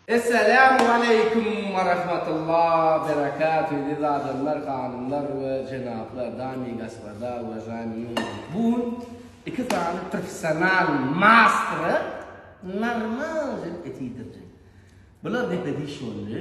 Esselamu aleýkum we rahmatullah berekatuh eziz adamlar hanymlar we jenaplar dami gospoda uwažaýmy ýumruk bu gün iki sany professional mastere normalja et iýdirjek bular depe diş boldy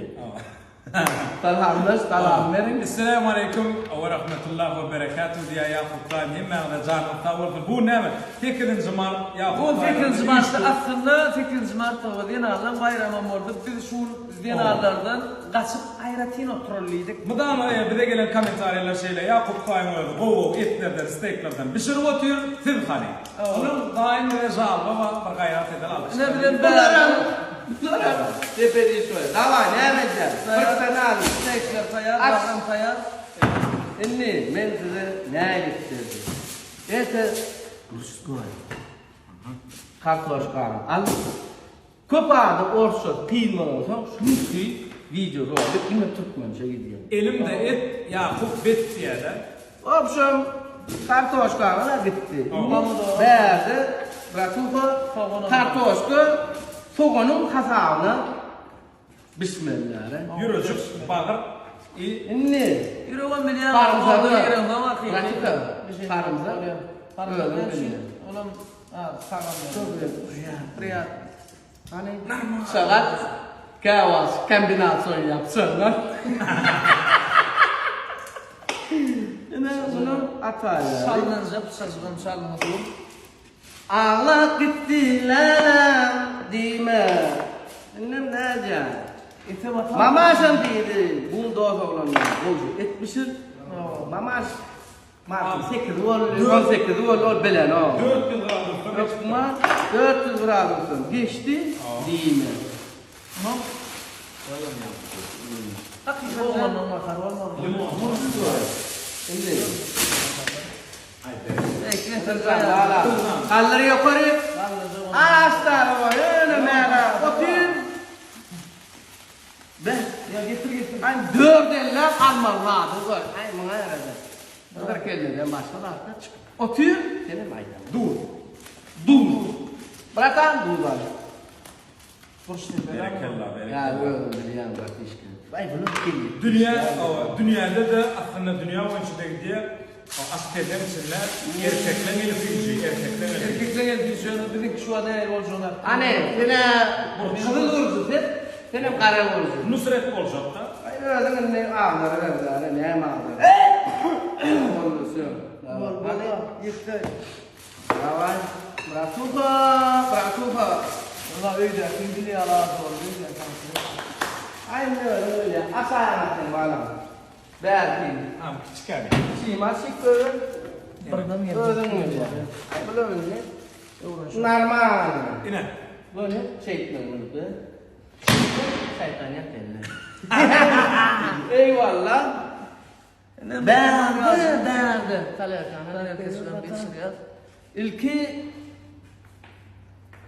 Salamlaş salam beriň. Esselamu aleýkum we rahmetullah we berekatuh diýýär Ýakup daýym hemmäňize janyňyz sag bolsun bu gün näme sekizinji mart Ýakup Bu gün daýymyz sekizinji martda işli. aslynda sekizinji mart toba zenanlaň baýramam boldy biz şu gün zenanlardan gaçyp aýratyn oturaly diýdik. Mydama bize gelen kommentariýalar şeýle Ýakup daýyň özi gowy gowy etlerden steýklerden bişirip otyr siz hany. Onuň daýym bize žalba bar bir gaýrat edel alyp Ine çykaly. bizem Bularam bärde. bularam depe diş bolýar. Dawaý näme edýäs? Professional. Steýkler taýýar, Aç. bagram taýýar. Indi men size näme etdirdim? Ete murskoý. Kartoşkany al. Köp adam orsça kyn bolansoň şunki wideo rolik diňe türkmençe gidýär. Elimde et Ýakup bet diýýädä. Wobşem kartoşkaňyz-a gitdi. Bärde bratuha kartoşka soganyň hasabyna bişmeli däl. Ýürejik, bagyr i. Indi Ýüregem bilýän sarymsagy bratuha sarymsak özüň bilýän. Olam tagam. Priýat. Hany şagat käwagt kombinasiýa ýapjaňlar. Ine muny ataýar. Çalynanja pyçajygam çalyňy dur. Aglap gitdi läläm diýme. Indem nädýäň? Ete batar. Mamaşam diýdi, bu dos oglanlar gowja et bişir. Mamaş Martyň sekizi boldy, on sekizi boldy, ol bilenok. 400 gradusdan geçdi. Hökman 400 gradusdan geçdi diýme. Munuň Hakyky oglandan bakar bolmaly. Limon. Indi. Galdyr ýokary. Aşagy goý, ýöne mäne otur. Be, ýa getir getir. Aý dört elläp almaly zady goý. Aý muňa ýarady. Bir kelleden başga zatlar çykyp otyr, senem aýdaň. Duz. Duz. Bratan duz al. Berekella, Ýa berekella. özüň bilýäň bratişka. Aý bular kelle. Dünýä, dünýäde-de aslynda dünýä boýunça-da gidýär. Aşpezleň içinde erkekleň eli süýji, erkekleň eli. Erkekleň eli süýji, ýöne biziňki şu wagt nähili boljagyny aýtmaly. Hany, sen-ä gyzyl gurjy sen, senem gara gurjy. Nusret boljak-da. Aý özüň indi agdaraber-dä, näme agdar. Boldy, wsýo. Boldy, ýetdi. Daway, bratuha, bratuha. Walla öýdäkiň dili ýaly az boldy öýdýän taňsy. Aý indi özüň bilýäň, aç aýaňy sen balam. Belki. Am kiçikä bir. Çim açyk görün. Birden geldi. Özüň bilýäň. Aý bular indi normal. Ine. Göni şeýtmeli muny. Şeýtan ýat indi. Eýwalla. Bärde, bärde. Talerkany Talerkasyndan geçirýär. Ilki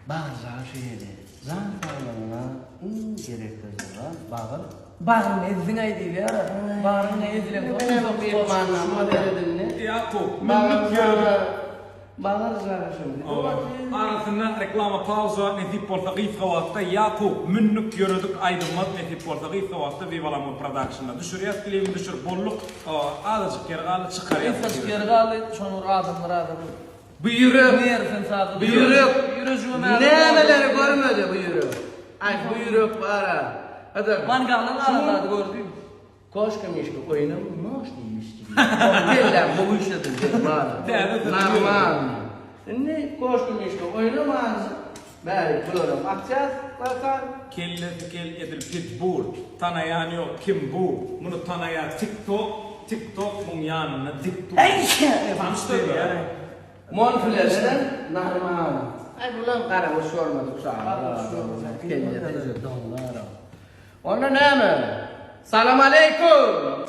bagyrjagy şeýle. Jan saglygyna iň gerekli zat bagyr. Bagryň ezdiň-aý diýilýär. Bagryň ezilen Ýakup, mündük ýöredi. Bagyr şuny. Arasynda reklama pauza nesip bolsa gysga wagtda Ýakup, mündük ýöredik aýdymymyz nesip bolsa gysga wagtda Viva Lamur Productionda düşürýäs klibini düşürip bolduk. Azajyk ýeri galdy çykarýas. Gysgajyk ýeri galdy şony bir adamlar adam. Bu ýürek. Nerwin sazly. Bu ýürek. Ýürejigem ädim. Nämeleri görmedi bu ýürek. Aý bu ýürek bar-a. Hydyr. Mangaldan galan zady gördüm. Koşka mişka oýnam noş diýmişdi. Kelläm gowy işledildi bar. Normal. Indi koşka mişka oýnaman bäri bularam atýas barka. Kellesi kel edil pitbull. Tanaýan ýok kim bu. Muny tanaýar tik tok. Tik tok muň ýanynda dik dur. Tanyş sözler. Monfileden normal. Aý bulam garaguş görmedik çagalar. Kellesi doňlar. Onda näme? Salam aleýkum!